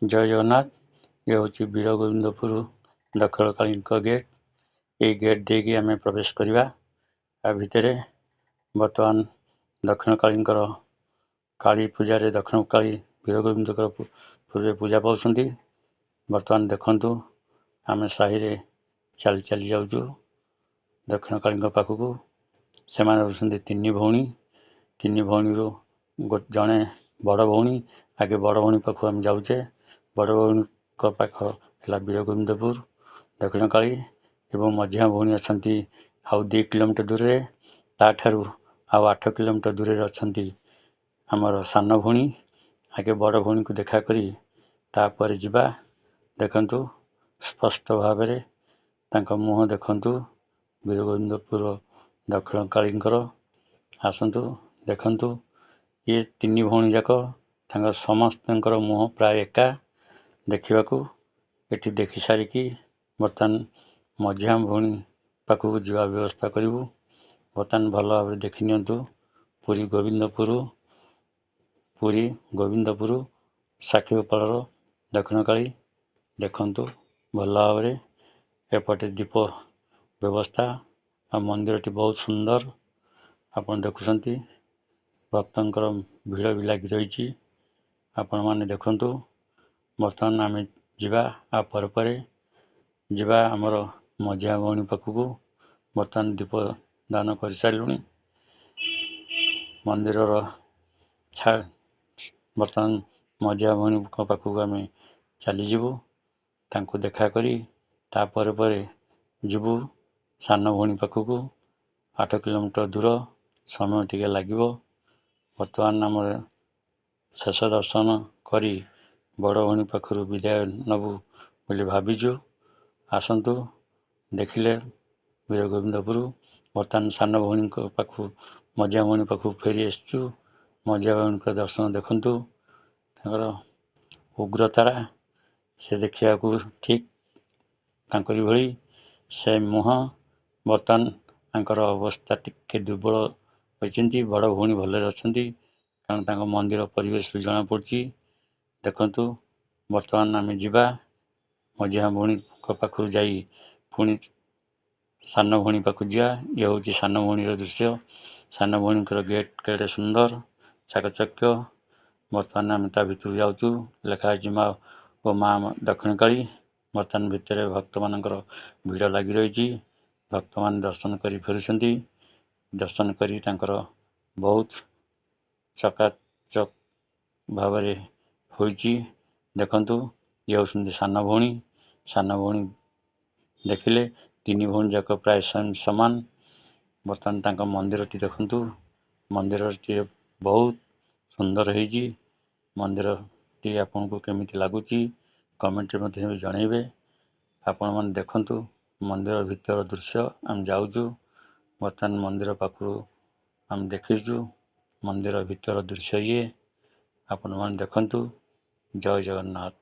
ଜୟ ଜଗନ୍ନାଥ। ଇଏ ହେଉଛି ବୀରଗୋବିନ୍ଦପୁର ଦକ୍ଷିଣକାଳୀଙ୍କ ଗେଟ୍। ଏଇ ଗେଟ୍ ଦେଇକି ଆମେ ପ୍ରବେଶ କରିବା। ତା ଭିତରେ ବର୍ତ୍ତମାନ ଦକ୍ଷିଣକାଳୀଙ୍କର କାଳୀ ପୂଜାରେ ଦକ୍ଷିଣକାଳୀ ବୀରଗୋବିନ୍ଦଙ୍କର ପୁରୀରେ ପୂଜା ପାଉଛନ୍ତି। ବର୍ତ୍ତମାନ ଦେଖନ୍ତୁ, ଆମେ ସାହିରେ ଚାଲି ଚାଲି ଯାଉଛୁ ଦକ୍ଷିଣକାଳୀଙ୍କ ପାଖକୁ। ସେମାନେ ହେଉଛନ୍ତି ତିନି ଭଉଣୀ। ତିନି ଭଉଣୀରୁ ଜଣେ ବଡ଼ ଭଉଣୀ। ଆଗେ ବଡ଼ ଭଉଣୀ ପାଖକୁ ଆମେ ଯାଉଛେ। ବଡ଼ ଭଉଣୀଙ୍କ ପାଖ ହେଲା ବୀରଗୋବିନ୍ଦପୁର ଦକ୍ଷିଣକାଳୀ ଏବଂ ମଝିଆ ଭଉଣୀ ଅଛନ୍ତି ଆଉ 2 କିଲୋମିଟର ଦୂରରେ। ତାଠାରୁ ଆଉ 8 କିଲୋମିଟର ଦୂରରେ ଅଛନ୍ତି ଆମର ସାନ ଭଉଣୀ। ଆଗେ ବଡ଼ ଭଉଣୀକୁ ଦେଖା କରି ତାପରେ ଯିବା। ଦେଖନ୍ତୁ, ସ୍ପଷ୍ଟ ଭାବରେ ତାଙ୍କ ମୁହଁ ଦେଖନ୍ତୁ ବୀରଗୋବିନ୍ଦପୁର ଦକ୍ଷିଣକାଳୀଙ୍କର। ଆସନ୍ତୁ, ଦେଖନ୍ତୁ, ଇଏ ତିନି ଭଉଣୀ ଯାକ, ତାଙ୍କ ସମସ୍ତଙ୍କର ମୁହଁ ପ୍ରାୟ ଏକା ଦେଖିବାକୁ। ଏଠି ଦେଖି ସାରିକି ବର୍ତ୍ତମାନ ମଝିଆ ଭଉଣୀ ପାଖକୁ ଯିବା ବ୍ୟବସ୍ଥା କରିବୁ। ବର୍ତ୍ତମାନ ଭଲ ଭାବରେ ଦେଖି ନିଅନ୍ତୁ, ପୁରୀ ଗୋବିନ୍ଦପୁର, ପୁରୀ ଗୋବିନ୍ଦପୁର ସାକ୍ଷୀଗୋପାଳର ଦକ୍ଷିଣକାଳୀ। ଦେଖନ୍ତୁ ଭଲ ଭାବରେ, ଏପଟେ ଦୀପ ବ୍ୟବସ୍ଥା ଆଉ ମନ୍ଦିରଟି ବହୁତ ସୁନ୍ଦର। ଆପଣ ଦେଖୁଛନ୍ତି, ଭକ୍ତଙ୍କର ଭିଡ଼ ବି ଲାଗି ରହିଛି। ଆପଣମାନେ ଦେଖନ୍ତୁ। ବର୍ତ୍ତମାନ ଆମେ ଯିବା, ଆଉ ପରେ ପରେ ଯିବା ଆମର ମଝିଆ ଭଉଣୀ ପାଖକୁ। ବର୍ତ୍ତମାନ ଦୀପ ଦାନ କରିସାରିଲୁଣି ମନ୍ଦିରର। ବର୍ତ୍ତମାନ ମଝିଆ ଭଉଣୀଙ୍କ ପାଖକୁ ଆମେ ଚାଲିଯିବୁ। ତାଙ୍କୁ ଦେଖା କରି ତାପରେ ପରେ ଯିବୁ ସାନ ଭଉଣୀ ପାଖକୁ। 8 କିଲୋମିଟର ଦୂର, ସମୟ ଟିକେ ଲାଗିବ। ବର୍ତ୍ତମାନ ଆମର ଶେଷ ଦର୍ଶନ କରି ବଡ଼ ଭଉଣୀ ପାଖରୁ ବିଦାୟ ନେବୁ ବୋଲି ଭାବିଛୁ। ଆସନ୍ତୁ, ଦେଖିଲେ ବୀରଗୋବିନ୍ଦପୁର। ବର୍ତ୍ତମାନ ସାନ ଭଉଣୀଙ୍କ ପାଖକୁ, ମଝିଆ ଭଉଣୀ ପାଖକୁ ଫେରି ଆସିଛୁ। ମଝିଆ ଭଉଣୀଙ୍କ ଦର୍ଶନ ଦେଖନ୍ତୁ। ତାଙ୍କର ଉଗ୍ରତାରା, ସେ ଦେଖିବାକୁ ଠିକ୍ ତାଙ୍କରି ଭଳି ସେ ମୁହଁ। ବର୍ତ୍ତମାନ ତାଙ୍କର ଅବସ୍ଥା ଟିକେ ଦୁର୍ବଳ ହୋଇଛନ୍ତି। ବଡ଼ ଭଉଣୀ ଭଲରେ ଅଛନ୍ତି, କାରଣ ତାଙ୍କ ମନ୍ଦିର ପରିବେଶରୁ ଜଣାପଡ଼ୁଛି। ଦେଖନ୍ତୁ, ବର୍ତ୍ତମାନ ଆମେ ଯିବା ମଝିଆ ଭଉଣୀଙ୍କ ପାଖକୁ, ଯାଇ ପୁଣି ସାନ ଭଉଣୀ ପାଖକୁ ଯିବା। ଇଏ ହେଉଛି ସାନ ଭଉଣୀର ଦୃଶ୍ୟ। ସାନ ଭଉଣୀଙ୍କର ଗେଟ୍ କେଡ଼େ ସୁନ୍ଦର ଚାକଚକ୍ୟ। ବର୍ତ୍ତମାନ ଆମେ ତା ଭିତରକୁ ଯାଉଛୁ। ଲେଖା ହେଇଛି ମା ଓ ମା ଦକ୍ଷିଣକାଳୀ। ବର୍ତ୍ତମାନ ଭିତରେ ଭକ୍ତମାନଙ୍କର ଭିଡ଼ ଲାଗି ରହିଛି। ଭକ୍ତମାନେ ଦର୍ଶନ କରି ଫେରୁଛନ୍ତି। ଦର୍ଶନ କରି ତାଙ୍କର ବହୁତ ଚକାଚକ ଭାବରେ ହୋଇଛି। ଦେଖନ୍ତୁ, ଇଏ ହେଉଛନ୍ତି ସାନ ଭଉଣୀ। ସାନ ଭଉଣୀ ଦେଖିଲେ, ତିନି ଭଉଣୀ ଯାକ ପ୍ରାୟ ସମାନ। ବର୍ତ୍ତମାନ ତାଙ୍କ ମନ୍ଦିରଟି ଦେଖନ୍ତୁ। ମନ୍ଦିରଟି ବହୁତ ସୁନ୍ଦର ହେଇଛି। ମନ୍ଦିରଟି ଆପଣଙ୍କୁ କେମିତି ଲାଗୁଛି, କମେଣ୍ଟରେ ମଧ୍ୟ ଜଣାଇବେ। ଆପଣମାନେ ଦେଖନ୍ତୁ ମନ୍ଦିର ଭିତର ଦୃଶ୍ୟ। ଆମେ ଯାଉଛୁ ବର୍ତ୍ତମାନ ମନ୍ଦିର ପାଖରୁ। ଆମେ ଦେଖିଛୁ ମନ୍ଦିର ଭିତର ଦୃଶ୍ୟ ଇଏ। ଆପଣମାନେ ଦେଖନ୍ତୁ। ଜୟ ଜଗନ୍ନାଥ।